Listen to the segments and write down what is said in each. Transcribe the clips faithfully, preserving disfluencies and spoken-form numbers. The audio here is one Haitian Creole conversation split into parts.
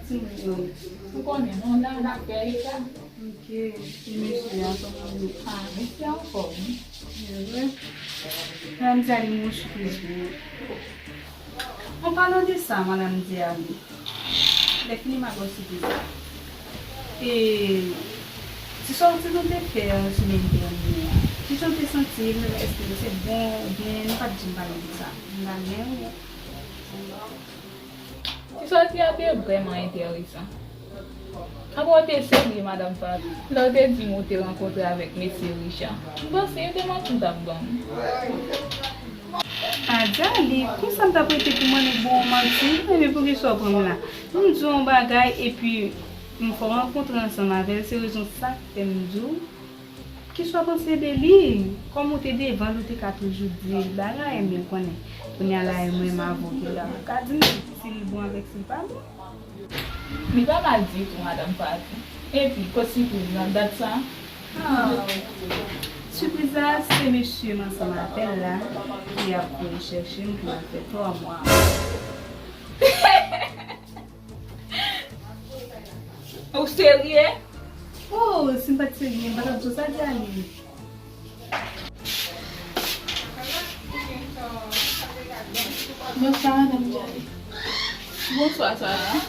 Ou konnen, non, la, la fè eta. Ok, e mesye a, kòman li? Ah, mesye a anfòm, wi. Se vre? Madanm Dialy, m gen yon sipriz pou ou. An palan de sa, madanm Dialy, lè fini m a ba w sipriz la. E, ti sòti nou te fè an semèn dènye a, kijan w te santi l? Èske se bon oubyen nou pa t janm pale de sa? M la men ou. Ti sòti a te vrèman enteresan. Apa w te serye, madanm Fatou, lè w te di m ou te rankontre avèk mesye Richard? M panse yo te manti w t ap ban m. Ah, Dialy, konsa m t ap rete pou m annik ba w manti? Ebyen, poukisa w pran m la? M di w yon bagay, epi m fè w rankontre ansanm avè l, se rezon sa k fè m di w. Kisa w panse de li? Kòm ou te devan l, ou te ka toujou di l bagay, men konnen. Kounye a la, e mwen m avoke la. Ou ka di m si l bon avèk si l pa bon. Li pa mal ditou, madanm Fatou. Epi, kot sipriz lan, dat sa? Ah, sipriz la, se mesye m ansanm avè l la, ki ap vin chèche m pou n ap fè twa mwa. Ou serye? Oh, si m pa t serye, m pa t ap di w sa, Dialy. Bonswa, madanm Dialy. Bonswa, Sara.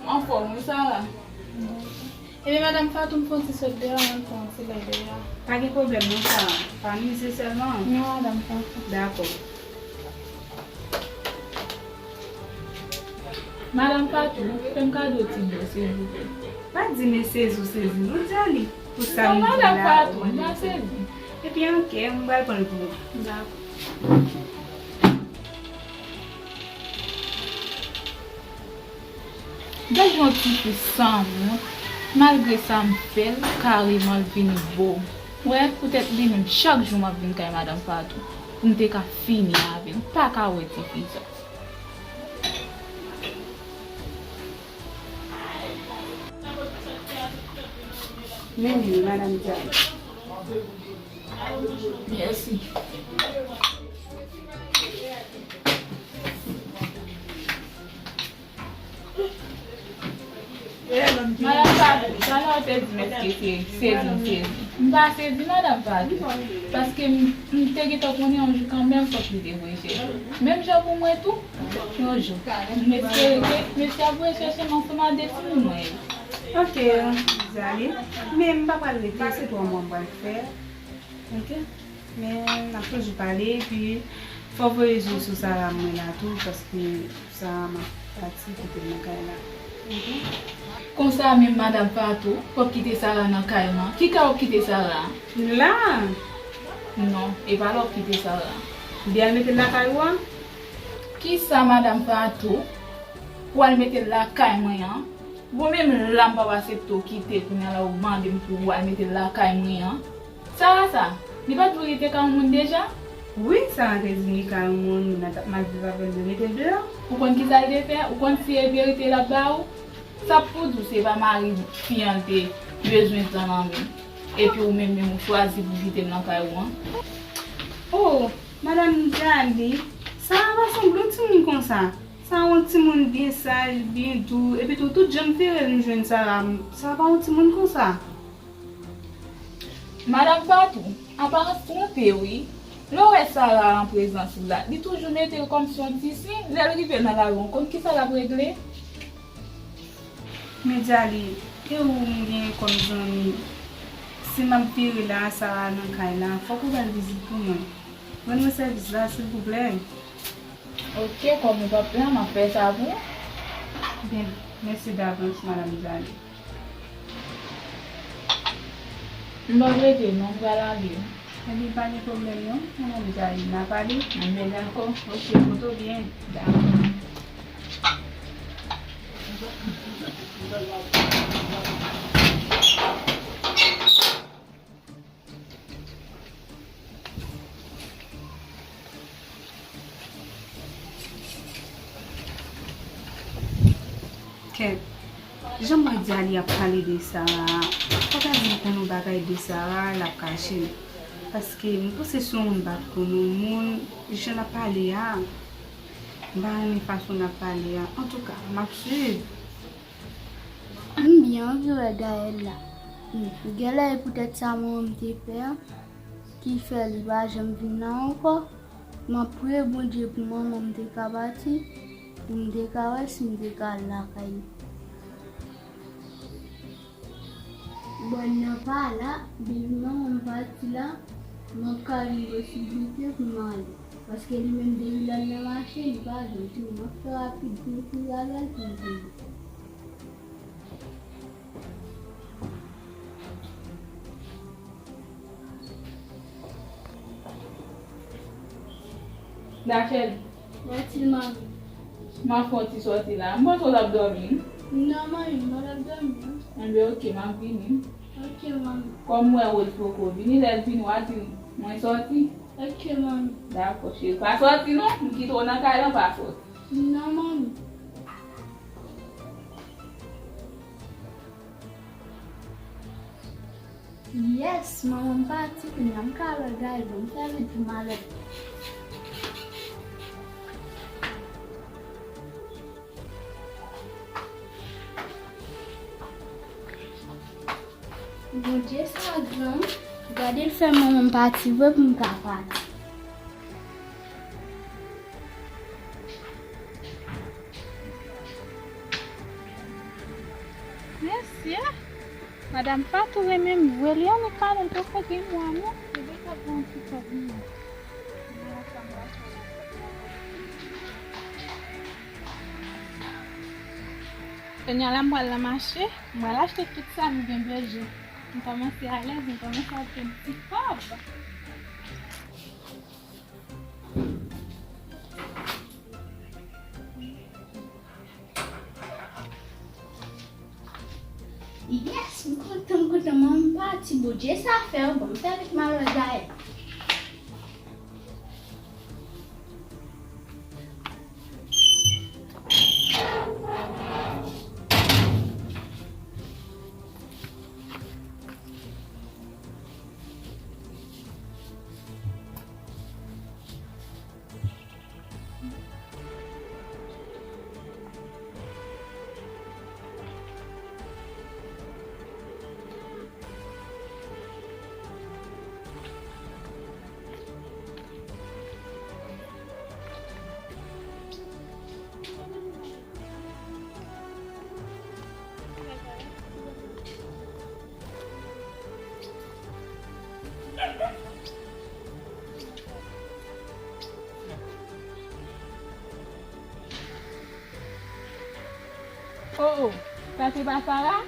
Anfòm, wi, Sara. Ebyen, madanm Fatou, m fè yon ti sot deyò, mwen fè yon ti lè deyò. Pa gen pwoblèm, non, Sara. Pa mize sèlman. Non, madanm Fatou. Dakò. Madanm Fatou, fè m kado ti dlo, silvouplè. Pa di m e sezi w sezi, non, Dialy. Pou sa m di la, madanm Fatou, m pa sezi. Epi, ok, m pral pran l pou ou. Dakò. Gad yon tifi sanwont, malgre sa m fè l, kareman l vini bo. Wè, poutèt li menm, chak jou m ap vin kay madanm Fatou, pou m te ka fini avè l. M pa ka wè tifi sa. Men li, madanm Dialy. Mèsi. Madanm Fatou, talè w te di m èske se sezi m sezi. M pa sezi, madanm Fatou, paske m, m te gentan konnen yon jou kanmenm fòk li te voye chèche m. Menm jan pou mwen tou, yon jou. M espere ke mesye ap voye chèche m ansanm ak de timoun mwen yo. Ok, Dialy, men m pa pral rete, se twa mwa m pral fè. Ok? Men, n ap toujou pale, epi fò w voye je w sou Sara mwen la tou, paske Sara m ap pati kite l nan kay la. Ok? Konsa menm, madanm Fatou, w ap kite Sara nan kay lan. Ki kay w ap kite Sara a? La! Non, e pa la w ap kite Sara a. Li al mete l lakay ou a? Kisa, madanm Fatou? Ou al mete l lakay mwen an? Bon, menm la, m p ap aksepte w kite, kounye a la, ou mande m pou ou al mete l lakay mwen an. Sara sa, li pa t di w li te ka yon moun deja? Wi, Sara te di m li ka yon moun, m t ap mal viv avè l, yo mete l deyò. Ou konn kisa l te fè? Ou konn si e verite l ap ba ou? Sa pou di w se pa mari fi an l te bezwen pran nan men l. Epi ou menm, menm ou chwazi pou kite l nan kay ou an. Oh, madanm Dialy, Sara pa sanble yon timoun konsa. Sara yon timoun byen saj, byen dou. Epi tou, tout jan m vire l, m jwenn Sara. Sara pa yon timoun konsa. Madanm Fatou, aparans twonpe wi. Lè w wè Sara an prezans ou la, li toujou mete l kòmsi yon ti si. Lè l rive nan lari, w konn kisa l ap regle? Men Dialy, e ou m gen kòm zanmi? Si m ap vire la, Sara nan kay la, fòk ou ba l vizit pou mwen. Rann mwen sèvis la, silvouplè. Ok, kòm ou p ap la, m ap fè sa pou ou. Byen, mèsi davans, madanm Dialy. M p ap rete non, m pral ale. Ebyen, pa gen pwoblèm non, madanm Dialy, n a pale. Ebyen, dakò. Ok, pote w byen. Dakò. Kèt, jan m wè Dialy ap pale de Sara a, fò ta di m konn yon bagay de Sara a, l ap kache m. Paske m panse se yon moun m pa t konn, yon moun, jan l ap pale a. M pa renmen fason n ap pale a. Antouka, m ap swiv. M byen anvi wè Gaël la. Hmm, genlè e poutèt sa mwen menm te pè ki fè li pa janm vin la ankò. M ap priye Bondye pou manman m te ka pati, pou m te ka wè si m te ka al lakay li. Bon, nan pa la, depi manman m pati la, m ap ka jwenn posiblite pou m ale. Paske li menm depi lè l nan mache, li pa janm tounen. M ap fè rapid pou m kouri avè l pou m vini. Rachel. Wi, manmi. M ap fè yon ti sòti la. M panse w t ap dòmi. Non, manmi, m pa t ap dòmi, non. Enben, oke, m ap vini. Oke, manmi. Kòm m wè Rose poko vini, lè l vini, w a di l mwen sòti. Oke, manmi. Dakò, cheri. Pa sòti, non. M kite w nan kay lan, pa sòti. Non, manmi. Yes, manman m pati, kounye a m ka wè Gaël, bon, m fè vit pou m ale. Bondye sa gran, gade l fè manman m pati vre pou m ka pati. Mesye, madanm Fatou renmen m vre, li annik ale, l poko gen mwa non. Li gentan pran ti kòb li. Kounye a la m pral nan mache, m pral achte tout sa m gen bezwen. M kòmanse alèz, m kòmanse ap gen ti kòb. Yes, m kontan, m kontan, manman m pati, Bondye sa fè, bon, m fè vit m al wè Gaël. Oh, oh, sa se pa Sara?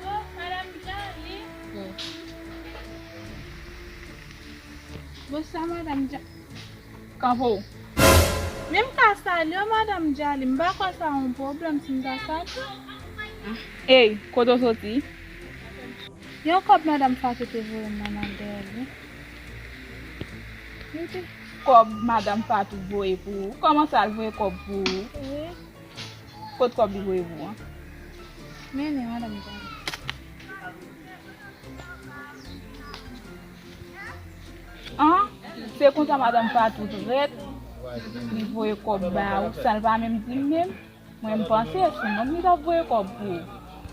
Oh, madanm Jali. Oh. Bonswa, madanm Jali. Kanpe w. Men m ka salye w, madanm Jali. M pa kwè sa yon pwoblèm si m ka salye w. Ey, kote w soti? Yon kòb madanm Fatou te voye m nan dèyè l, wi. Kòb madanm Fatou voye pou ou? Kòman sa l voye kòb pou ou? Wi. Kot kòb li voye pou ou an? Men li, madanm Jali. An, se konsa madanm Fatou trèt, li voye kòb ba ou, san l pa menm di m menm. Mwen, m panse se nonm li t ap voye kòb pou ou.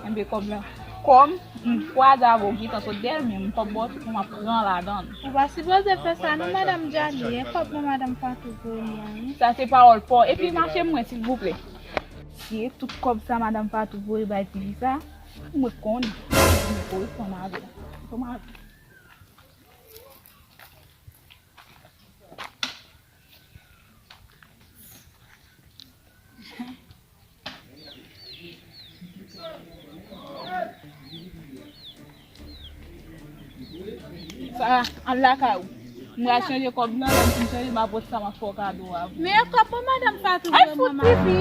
Enben, kòb la, kòm m kwaze avè w, gentan sot dèyè l, men m kòb ba w tou pou m ap pran ladan l. Ou pa sipoze fè sa non, madanm Jali, e kòb mwen madanm Fatou voye m nan, wi. Sa se pawòl pa w. Epi mache mwen, silvouplè. Si e tout kòb sa madanm Fatou voye bay ti fi sa, mwen konnen. Mwen konnen kòman avè l. Kòman avè l. Sa, al lakay ou. M pral chanje kòb lan, lè m fin chanje, m a pote sa m ap fè w kado a. Men e kòb pou madanm Fatou voye mwen. Ay, fout pipi.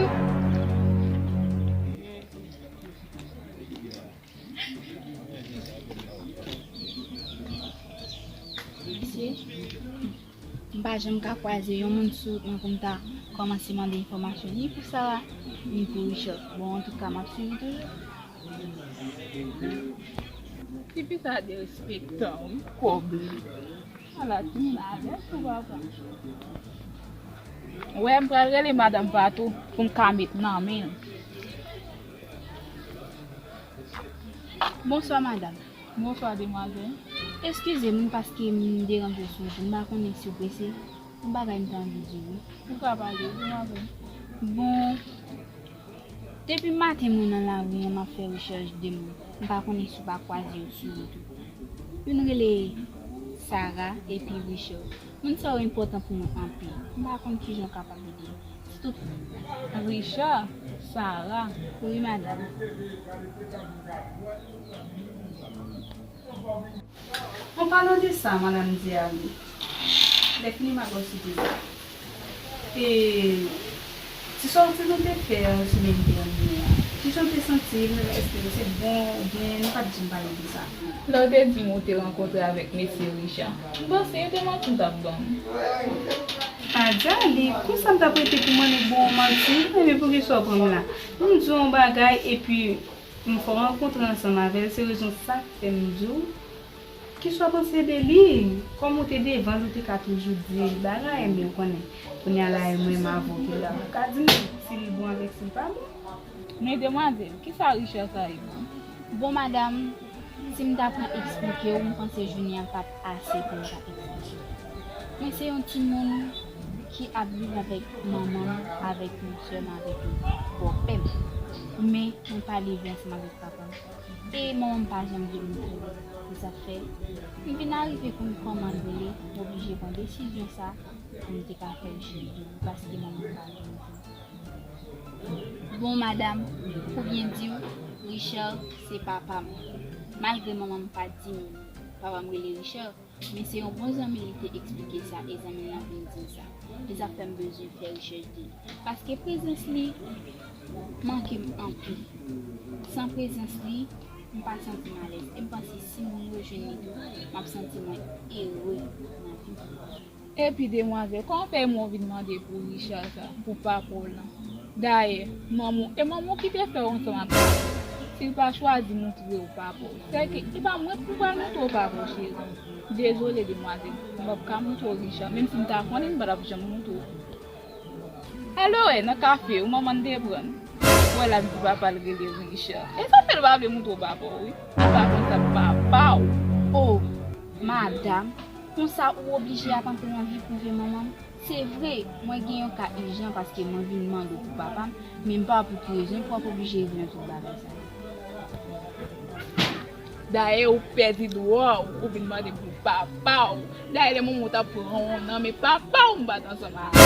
Mesye, m pa janm ka kwaze yon moun sou wout mwen pou m ta kòmanse mande enfòmasyon ni pou Sara, ni pou Richard. Bon, antouka, m ap swiv toujou. Tifi sa derespektan, wi, kòb li. Ala timoun alèz tou papa. Wè, m pral rele madanm Patou pou m ka met nan men l. Bonswa, madanm. Bonswa, demwazèl. Eskize m wi, paske m deranje w sou wout. M pa konnen si w prese. Yon bagay m ta anvi di w wi. Ou ka pale, demwazèl. Bon, depi maten mwen nan lari an, m ap fè rechèch de moun. M pa konnen si w pa kwaze yo sou wout ou. Youn rele Sara epi Richard. Moun sa yo enpòtan pou mwen anpil. M pa konn kijan w kapab ede m. Sitou Richard, Sara. Wi, madanm. An palan de sa, madanm Dialy, lè fini m ap ba w siprizla. E ti sòti nou te fè an semèn dènye a, kijan w te santi l? Èske l te bon oubyen nou pa t janm pale de sa? Lè w te di m ou te rankontre avèk mesye Richard, m panse yo te manti w t ap ban m. A Dialy, konsa m t ap rete pou m annik ba w manti? Ebyen poukisa w pran m la? M di w yon bagay epi m fè w rankontre ansanm avè l, se rezon sa k fè m di w. Kisa w panse de li? Kòm ou te devan l, ou te ka toujou di l bagay, men ou konnen, kounye a la, e mwen m avè w ki la. Ou ka di m si l bon avèk si l pa bon. Men demwazèl, kisa Richard sa ye bon? Bon, madanm, si m ta pran eksplike w, m panse jounen an p ap ase pou m ta eksplike w. Mwen se yon timoun ki ap viv avèk manman m, avèk yon sè m, avèk yon bòpè m. Men mwen pa leve ansanm avèk papa m. E manman m pa janm vle m konnen. Se sa k fè m vin arive konn kòman l rele, m oblije pran desizyon sa pou m te ka fè l chanje, paske manman m pa vle m konnen. Bon, madanm, pou byen di w, Richard se papa m. Malgre manman m pa di m papa m rele Richard, men se yon bon zanmi li te eksplike sa e zanmi l lan vin di m sa. E sa fè m bezwen fè rechèch de li. Paske prezans li manke m anpil. San prezans li, m pa santi m alèz. E m panse si m rejwenn li tou, m ap santi mwen ere nan vi m. Epi demwazèl, kòman w fè e mwen w vin mande pou Richard sa, pou papa w lan? Dayè, manman w, e manman w ki te fè w ansanm ak papa w. Si l pa chwazi moutre w papa w, sèke e pa mwen ki pou pral moutre w papa w, cheri. Dezole, demwazèl, m p ap ka moutre w Richard, menm si m ta konnen, m pa t ap janm moutre w. Alò, wè, nan kafe, ou manman n te pran l. Wè, l ap di papa l rele Richard. E sa fè l pa vle moutre w papa w, wi. Li pa konn sa k papa w. O, madanm, konsa ou oblije ap antre nan vi prive manman m? Se vre, mwen gen yon ka ijan paske mwen vin mande w pou papa m, men m pa wè pou ki rezon pou w ap oblije revin nan tout bagay sa yo. Dayè, ou pèdi dwa w, ou vin mande m pou papa w. Dayè, lè manman w t ap pran w nan men papa w, m pa t ansanm avè w.